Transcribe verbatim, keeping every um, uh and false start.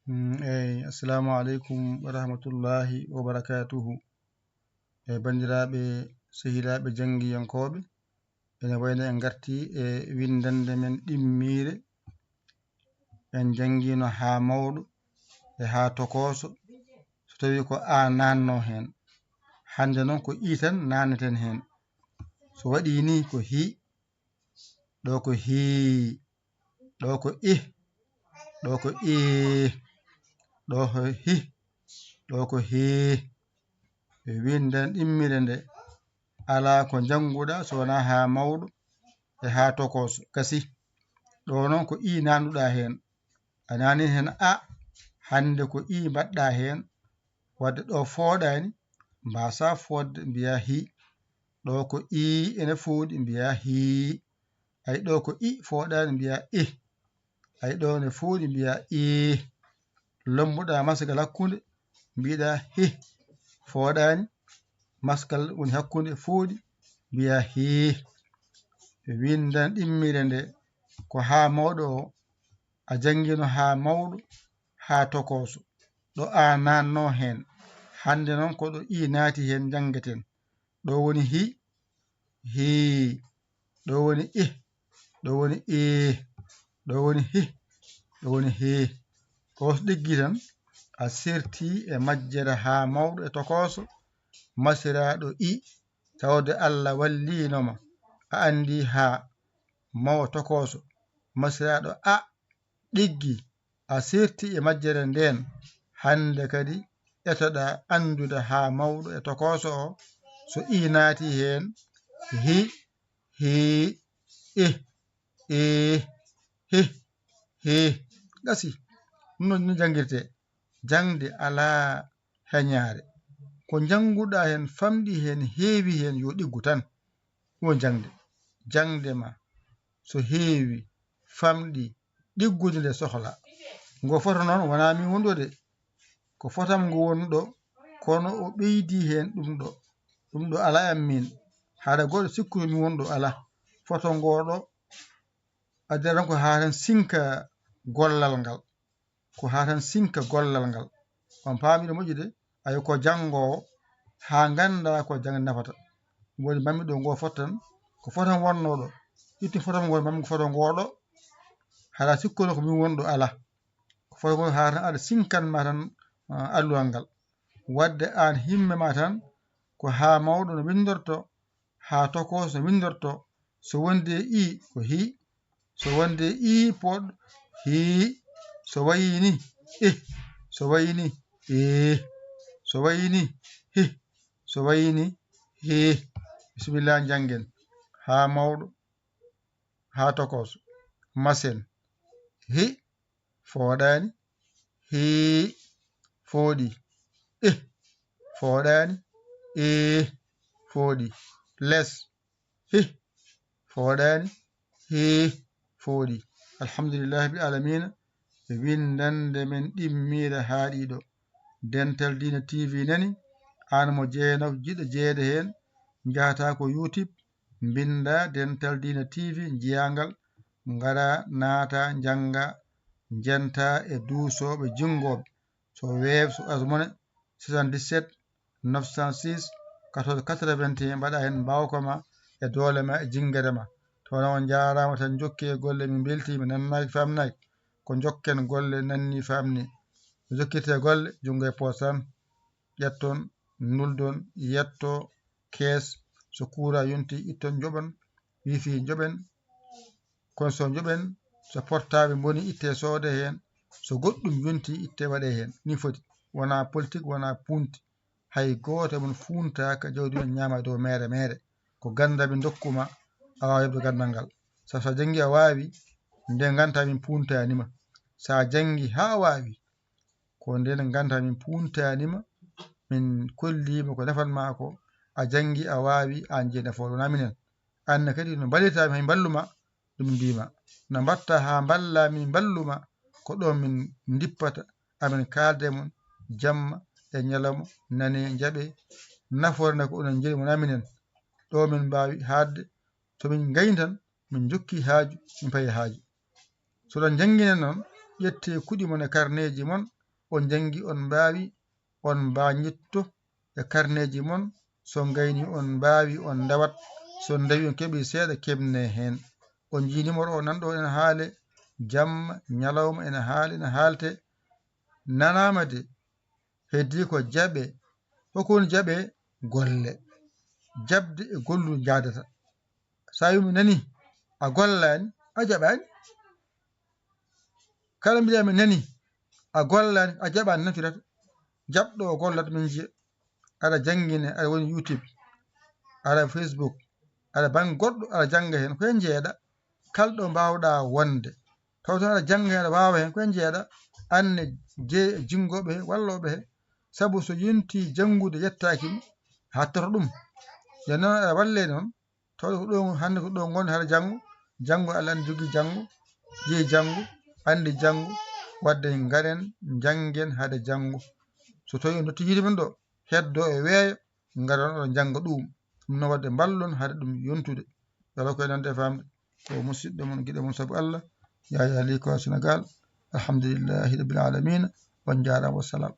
Mm, eyi, assalamu aleykum wa rahmatullahi wa barakatuhu. E banndiraaɓe, sehilaaɓe janngiyankooɓe, ene wayno en ngartii e winndannde men ɗimmiire. En janngiino haa mawɗo e haa tokooso, so tawii ko A naatnoo heen. Hannde noon ko I tan naatneten heen. So waɗii nii ko hi, ɗo ko hii, ɗo ko ih, ɗo ko ih, ɗo ko hih, ɗo ko hih. Winndan ɗimmire nde, alaa ko njannguɗaa so wonaa haa mawɗo e haa tokooso, gasi. Ɗo noon ko I naatnuɗaa heen. A naatnii heen A, hannde ko I mbaɗɗaa heen. Wadde ɗo fooɗaani, mbaasaa fooɗde, mbiyaa hi. Ɗo ko I ene fooɗi, mbiyaa hii. Ay, ɗo ko I fooɗaani, mbiyaa ih. Ay, ɗo ne fooɗi, mbiyaa ih. Lombuɗaa masgal hakkunde, mbiɗaa hih. Fooɗaani, masgal woni hakkunde, fooɗi, mbiyaa hih. Winndan ɗimmire nde, ko haa mawɗo o, a janngino haa mawɗo, haa tokooso, ɗo A naatnoo heen. Hannde noon ko ɗo I naati heen njanngeten. Ɗo woni hi, hii, ɗo woni ih, ɗo woni ih, ɗo woni hih, ɗo woni hih. Ko so ɗiggi tan, a serti e majjere haa mawɗo e tokooso, masiraaɗo I, tawde Allah walliino ma, a anndi haa mawo tokooso, masiraaɗo A, ɗiggi, a serti e majjere ndeen, hannde kadi etoɗaa anndude haa mawɗo e tokooso o, so I naati heen, hi, hii, ih, ih, hih, hih. Gasi, ɗum noon no janngirtee. Jaŋde alaa heñaare. Ko njannguɗaa heen, famɗi heen, heewi heen, yo ɗiggu tan. Ɗum woni jaŋde. Jaŋde ma, so heewi, famɗi, ɗiggude nde sohla. Ngo foto noon, wonaa min woni ɗo de. Ko fotam ngo woni ɗo, kono o ɓeydi heen ɗum ɗo. Ɗum ɗo alaa e am min. Haɗa goɗɗo sikkude min woni ɗo, alaa. Foto ngo ɗo, addi tan ko haa tan sinka gollal ngal. Ko haa tan sinka gollal ngal. On paami ɗo moƴƴude, ayo ko janngoowo, haa ngannda ko jaŋde nafata. Woni mammi ɗo ngo foto tan, ko foto tan wonnoo ɗo. Itti foto ngo, mammi ko foto ngo ɗo. Haɗa sikkude ko min woni ɗo, alaa. Ko foto ngo haa tan aɗa sinkan ma tan, ah, alluwal ngal. Wadde aan himme ma tan, ko haa mawɗo no winndorto, haa tokooso no winndorto. So wonde I ko hi, so wonde I poɗɗo, hii, so wayii ni, ih, so wayii ni, ih, so wayii ni, hih, so wayii ni, hih. Bisimilla, njanngen. Haa mawɗo, haa tokooso. Masen. Hi, fooɗaani, hii, fooɗi. Ih, fooɗaani, ih, fooɗi. Les. Hih, fooɗaani, hih, fooɗi. Alhamdulillahi rabbil aalamiina. E winndannde men ɗimmiire haaɗiiɗo. Dental Diina T V nani, aan mo jeenaw jiɗɗo jeyeede heen, njahataa ko YouTube, mbinndaa Dental Diina T V, njiyaa ngal, ngaraa, naataa, njanngaa, njentaa e duusooɓe jinngooɓe. So Wave, so Orange Money, soixante-dix-sept, neuf cent six, quatorze quatre-vingt-un, mbaɗaa heen mbaawka ma e doole ma e jinngere ma. Tawa noon on njaaraama tan, njokkee golle, min mbeltiima, nannaaki, faamnaaki, ko njokken golle, nannii, faamnii. No jokkirtee golle, junngo e poos tan, ƴetton, nuldon, yetto, kees, so kuuraa yontii, itton, njoɓon, wifi njoɓen, kono so njoɓen, so portable mboni, ittee soodee heen, so goɗɗum yontii, ittee waɗee heen. Nii foti, wonaa politik, wonaa puunti. Hay gooto e mon fuuntaaka jawdi mum ñaama e dow meere meere. Ko ganndal min ndokku ma, a waawaa yoɓde ganndal ngal. Sabu so a janngii a waawi, nde nganntaa min puuntaani ma. So a janngii haa a waawi, ko ndeen nganntaa min puuntaani ma, min kollii ma ko nafan maa ko, a janngii a waawi, aan jeyi nafooɗo, wonaa minen. Aan ne kadi no mballirtaa min, hay mballu ma, ɗum mbii ma. No mbaɗtaa haa mballaa min, mballu ma, ko ɗoon min ndippata, amin kaalda e mon jamma e ñalawma, nanee, njaɓee, nafoore nde ko onon njeyi, wonaa minen. Ɗo min mbaawi haaɗde, so min ngayni tan, min njokkii haaju, min payi haaju. So oɗon njanngina noon, ƴettee kuɗi mon e karneeji mon, on njanngi, on mbaawi, on mbañitto e karneeji mon. So ngayni on mbaawi, on ndewat. So ndewi on keɓi seeɗa, keɓne heen. On njii nimoro o nan ɗo ene haale, jamma, ñalawma ene haale, ene haalte. Nanaama de, heddii ko jaɓe. Hoko woni jaɓe? Golle. Jaɓde e gollude njaadata. So a wii mi nani, a gollaani, a jaɓaani. Kala mbiɗa mi nani, a gollaani, a jaɓaani, nafirata. Jaɓɗo o gollata min njiya. Aɗa janngine, aɗa woni YouTube, aɗa Facebook, aɗa bannge goɗɗo, aɗa jannga heen. Ko heen njeeɗa. Kala ɗo mbaawɗa wonde, taw tan aɗa jannga heen, aɗa waawa heen, ko heen njeeɗa. Anne jeye e jinngooɓe he, wallooɓe he. Sabu so yontii janngude yettaaki mo, hattoto ɗum. Yo noon aɗa walle noon, tawde ko ɗo, hannde ko ɗo ngon hara janngo, janngo Alla anndi jogii janngo, jeyi janngo, anndi janngo, wadde ngaren njanngen hade janngo. So tawii on natti yiide men ɗo, heddo e weeyo, ngaron oɗon njannga ɗum. Ɗum noon wadde mballon hade ɗum yontude. Yo Allah ko e nande e famde. Ko musidɗo mon, giɗo mon sabu Allah, Yaya Ly ko Sénégal. Alhamdulillahi rabbil alamina. On njaaraama, wassalam.